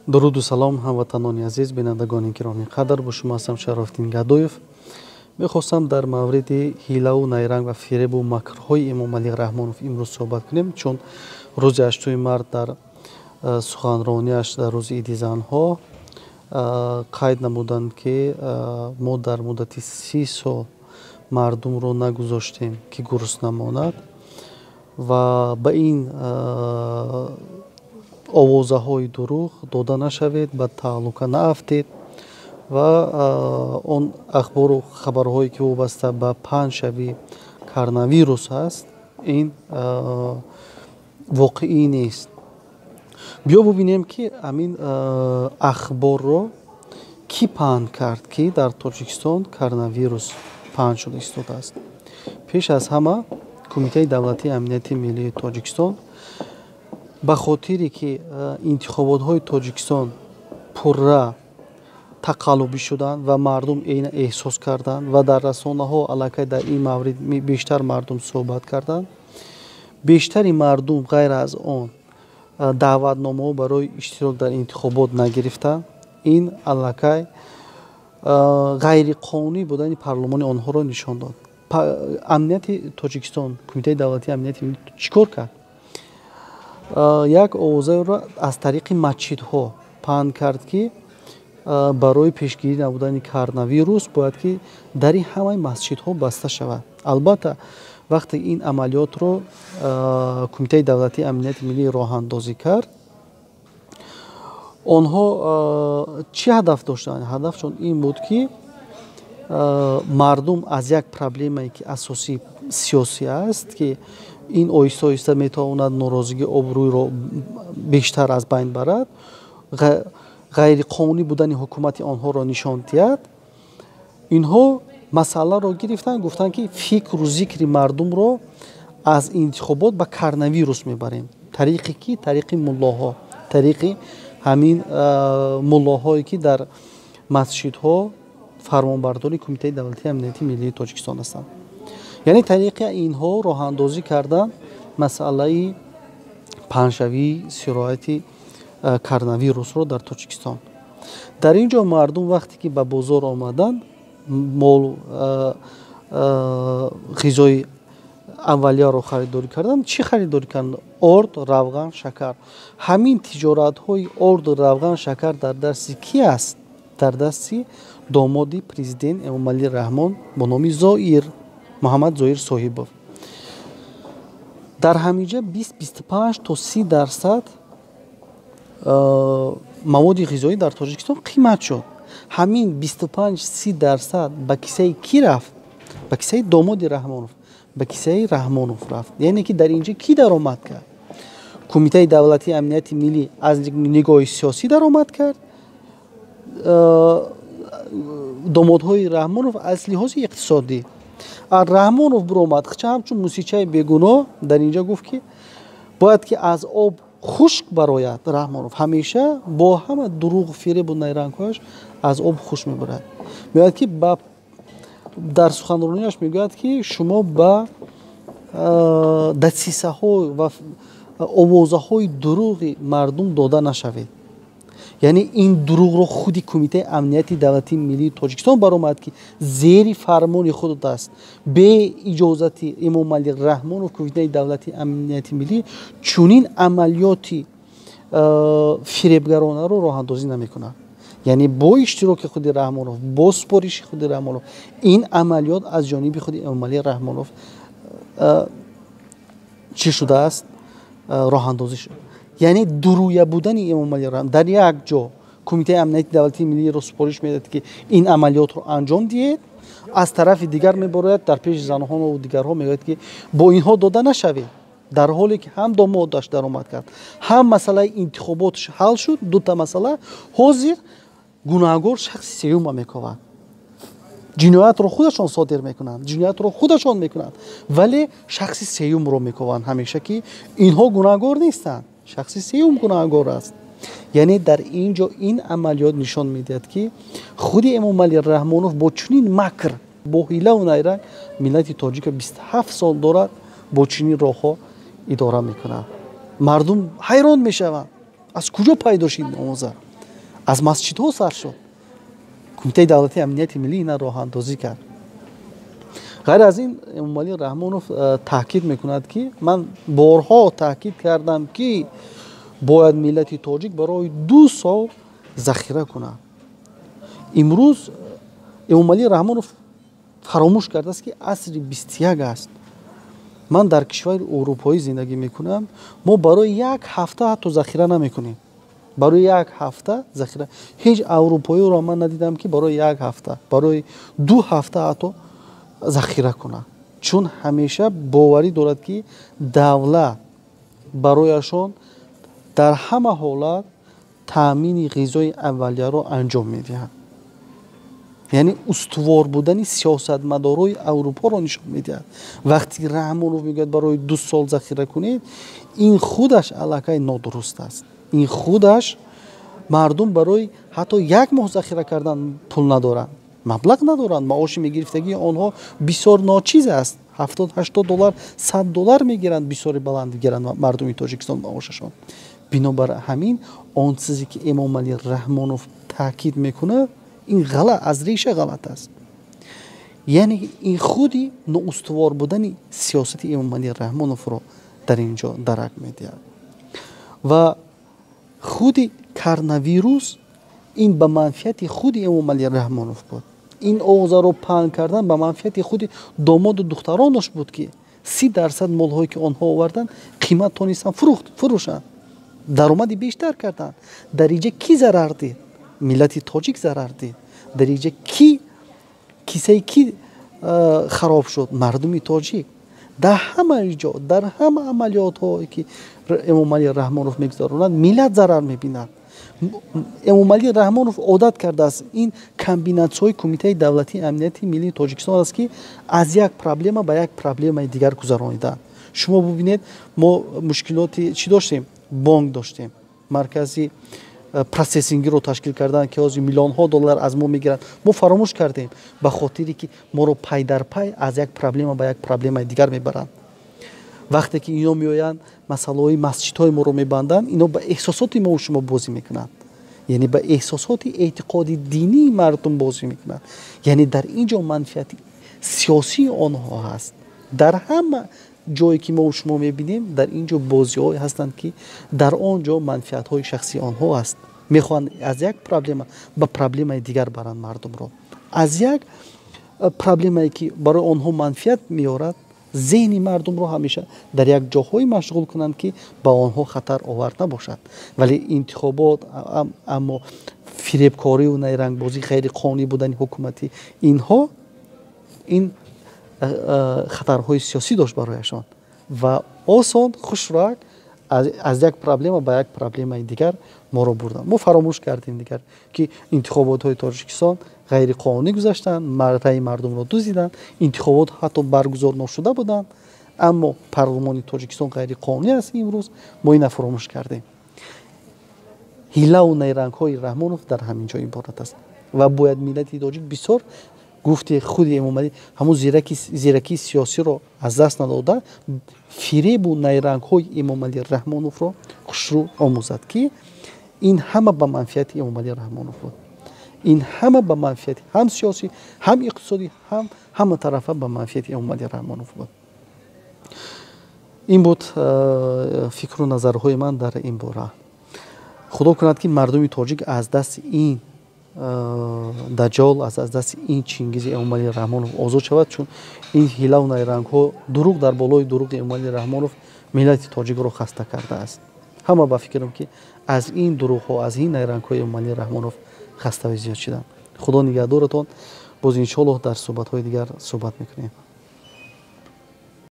Дуруду салом, ҳамватанони азиз, бинандагони гиромӣ қадр, бо шумо ҳастам Шарофиддин Гадоев. Мехостам дар мавриди ҳилаву найранг ва фиребу макрҳои Эмомалӣ Раҳмонов имрӯз суҳбат кунем, чун рӯзи 8 март дар суханронияш дар рӯзи иди занҳо қайд намуданд, ки мо дар муддати 30 сол мардумро нагузоштем, ки гурусна монад ва ба ин овозаҳои дурӯғ дода нашавед, ба таҳлука наафтед ва он ахбору хабарҳое, ки вобаста ба паҳншавии коронавирус ҳаст, ин воқеӣ нест. Биё бубинем, ки ҳамин ахборро кӣ паҳн кард, ки дар Тоҷикистон коронавирус паҳн шуда истодааст. Пеш аз ҳама Кумитаи давлатии амнияти миллии Тоҷикистон ба хотире ки интихоботҳои Тоҷикистон пурра тақаллубӣ шуданд ва мардум ина эҳсос карданд ва дар расонаҳо аллакай дар ин маврид бештар мардум суҳбат карданд. Бештари мардум ғайр аз он даъватномаҳо барои иштирок дар интихобот нагирифтанд. Ин аллакай ғайриқонунӣ будани парлумони онҳоро нишон дод. Амнияти Тоҷикистон, Кумитаи давлатии амнияти миллӣ чӣ кор кард? Як овозаеро аз тариқи масҷидҳо паҳн кард, ки барои пешгирӣ намудани коронавирус бояд ки дари ҳамаи масҷидҳо баста шавад. Албатта, вақте ин амалиётро Кумитаи давлатии амнияти миллӣ роҳандозӣ кард, онҳо чӣ ҳадаф доштанд? Ҳадафшон ин буд, ки мардум аз як проблемае, ки асосии сиёсӣ аст, ки ин оҳиста оҳиста метавонад норозигии обрӯйро бештар аз байн барад, ғайриқонунӣ будани ҳукумати онҳоро нишон диҳад. Инҳо масъаларо гирифтанд, гуфтанд, ки фикру зикри мардумро аз интихобот ба коронавирус мебарем. Тариқи ки? Тариқи муллоҳо, тариқи ҳамин муллоҳое, ки дар масҷидҳо фармонбардори Кумитаи давлатии амнияти миллии Тоҷикистон ҳастанд. Яъне тариқи инҳо роҳандозӣ кардан масъалаи паҳншавии сирояти коронавирусро дар Тоҷикистон. Дар ин ҷо мардум вақте ки ба бозор омаданд, молу ғизои аввалияро харидорӣ карданд. Чӣ харидорӣ карданд? Орд, равған, шакар. Ҳамин тиҷоратҳои орду, равған, шакар дар дасти кӣ аст? Дар дасти домоди президент Эмомалӣ Раҳмон бо номи Зоир, Муҳаммад Зоир Соҳибов. Дар ҳамин ҷа 20, 25 то 30% маводи ғизоӣ дар Тоҷикистон қимат шуд. Ҳамин 25, 30% ба кисаи кӣ рафт? Ба кисаи домоди Раҳмонов, ба кисаи Раҳмонов рафт. Яъне ки дар ин ҷо кӣ даромад кард? Кумитаи давлатии амнияти миллӣ аз нигоҳи сиёсӣ даромад кард, домодҳои Раҳмонов аз лиҳози иқтисодӣ. Раҳмонов биромад, ча ҳамчун мусичаи бегуноҳ дар ин ҷо гуфт, ки бояд ки аз об хушк барояд. Раҳмонов ҳамеша бо ҳама дурӯғу фиребу найрангҳояш аз об хушк мебарад. Мегӯяд, ки дар суханронияш мегӯяд, ки шумо ба дасисаҳо ва овозаҳои дурӯғи мардум дода нашавед. Яъне ин дурӯғро худи Кумитаи амнияти давлатии миллии Тоҷикистон баромад, ки зери фармони худ аст. Бе иҷозати Эмомалӣ Раҳмонов Кумитаи давлатии амнияти миллӣ чунин амалиёти фиребгаронаро роҳандозӣ намекунад. Яъне бо иштироки худи Раҳмонов, бо супориши худи Раҳмонов ин амалиёт аз ҷониби худи Эмомалӣ Раҳмонов чӣ шудааст? Роҳандозӣ шуд. Яъне дурӯя будани Эмомалӣ Раҳмон дар як ҷо Кумитаи амнияти давлатии миллиро супориш медиҳад, ки ин амалиётро анҷом диҳед, аз тарафи дигар мебарояд дар пеши занҳону дигарҳо мегӯяд, ки бо инҳо дода нашавед, дар ҳоле ки ҳам домодаш даромад кард, ҳам масъалаи интихоботш ҳал шуд. Дута масъала. Ҳозир гунаҳгор шахси сеюмро мековад. Ҷиноятро худашон содир мекунанд, ҷиноятро худашон мекунанд, вале шахси сеюмро мекованд ҳамеша, ки инҳо гунаҳгор нестанд, шахси сеюм гунаҳгор аст. Яъне дар ин ҷо ин амалиёт нишон медиҳад, ки худи Эмомалӣ Раҳмонов бо чунин макр, бо ҳилаву найранг миллати тоҷика 27 сол дорад бо чунин роҳҳо идора мекунад. Мардум ҳайрон мешаванд, аз куҷо пайдо шуд ин овоза? Аз масҷидҳо сар шуд. Кумитаи давлатии амнияти миллӣ ина роҳандозӣ кард. Ғайр аз ин, Эмомалӣ Раҳмонов таъкид мекунад, ки ман борҳо таъкид кардам, ки бояд миллати тоҷик барои 2 сол захира кунад. Имрӯз Эмомалӣ Раҳмонов фаромӯш кардааст, ки асри 21 аст. Ман дар кишвари урупоӣ зиндагӣ мекунам, мо барои як ҳафта ҳатто захира намекунем. Барои як ҳафта захира ҳеҷ аврупоиро ман надидам, ки барои як ҳафта, барои 2 ҳафта ҳатто захира кунад, чун ҳамеша боварӣ дорад, ки давлат барояшон дар ҳама ҳолат таъмини ғизои аввалияро анҷом медиҳад. Яъне устувор будани сиёсатмадорои Аврупоро нишон медиҳад. Вақте Раҳмонов мегӯяд, барои 2 сол захира кунед, ин худаш аллакай нодуруст аст. Ин худаш мардум барои ҳатто як моҳ захира кардан пул надоранд, маблағ надоранд. Маоши мегирифтагии онҳо бисёр ночиз аст. 70-80 доллар, 100 доллар мегиранд, бисёри баланд мегиранд мардуми Тоҷикистон маошашон. Бинобар ҳамин, он чизе ки Эмомалӣ Раҳмонов таъкид мекунад, ин ғалат, аз реша ғалат аст. Яъне ин худи ноустувор будани сиёсати Эмомалӣ Раҳмоновро дар ин ҷо дарак медиҳад. Ва худи коронавирус ин ба манфиати худи Эмомалӣ Раҳмонов буд. Ин оғзаро паҳн кардан ба манфиати худи домоду духтаронаш буд, ки 30% молҳое ки онҳо оварданд, қимат тонистанд фурӯшанд, даромади бештар карданд. Дар инҷа кӣ зарар дид? Миллати тоҷик зарар дид. Дар инҷа ки кисаи кӣ хароб шуд? Мардуми тоҷик. Дар ҳама ҷо, дар ҳама амалиётҳое ки Эмомалӣ Раҳмонов мегузаронад, миллат зарар мебинад. Эмомалӣ Раҳмонов одат кардааст, ин комбинатсияҳои Кумитаи давлатии амнияти миллии Тоҷикистон аст, ки аз як проблема ба як проблемаи дигар гузарониданд. Шумо бубинед, мо мушкилоти чӣ доштем? Бонк доштем, маркази процессингиро ташкил кардан, ки ҳозир миллионҳо доллар аз мо мегиранд. Мо фаромӯш кардем, ба хотире ки моро пай дар пай аз як проблема ба як проблемаи дигар мебаранд. Вақте ки ино меоянд, масъалаҳои масҷидҳои моро мебанданд, ино ба эҳсосоти мову шумо бозӣ мекунанд, яъне ба эҳсосоти эътиқоди динии мардум бозӣ мекунанд. Яъне дар ин ҷо манфиати сиёсии онҳо ҳаст. Дар ҳама ҷое ки мо шумо мебинем, дар ин ҷо бозиҳое ҳастанд, ки дар он ҷо манфиатҳои шахсии онҳо аст. Мехоҳанд аз як проблема ба проблемаи дигар баранд мардумро, аз як проблемае ки барои онҳо манфиат меорад, зеҳни мардумро ҳамеша дар як ҷоҳое машғул кунанд, ки ба онҳо хатар овар набошад. Вале интихобот, аммо фиребкорию найрангбозӣ, ғайриқонунӣ будани ҳукуматӣ, инҳо ин хатарҳои сиёсӣ дошт барояшон ва осон хушрак аз як проблема ба як проблемаи дигар моро бурданд. Мо фаромӯш кардем дигар, ки интихоботҳои Тоҷикистон ғайриқонунӣ гузаштанд, раъи мардумро дуздиданд, интихобот ҳатто баргузор ношуда буданд, аммо парлумони Тоҷикистон ғайриқонунӣ аст имрӯз. Мо ина фаромӯш кардем. Ҳилаву найрангҳои Раҳмонов дар ҳамин ҷо иборат аст ва бояд миллати тоҷик бисёр гуфти худи Эмомалӣ ҳамун зиракии сиёсиро аз даст надода, фиребу найрангҳои Эмомалӣ Раҳмоновро хушрӯ омӯзад, ки ин ҳама ба манфиати Эмомалӣ Раҳмонов буд. Ин ҳама ба манфиати ҳам сиёсӣ, ҳам иқтисодӣ, ҳам ҳама тарафа ба манфиати Эмомалӣ Раҳмонов буд. Ин буд фикру назарҳои ман дар ин бора. Худо кунад, ки мардуми тоҷик аз дасти ин даҷол, аз дасти ин Чингизи Эмомалӣ Раҳмонов озод шавад, чун ин ҳилаву найрангҳо, дурӯғ дар болои дурӯғи Эмомалӣ Раҳмонов миллати тоҷикро хаста кардааст. Ҳама ба фикрам, ки аз ин дурӯғҳо, аз ин найрангҳои Эмомалӣ Раҳмонов хастави зиёд шуданд. Худо нигаҳдоратон. Боз иншоаллоҳ дар суҳбатҳои дигар суҳбат мекунем.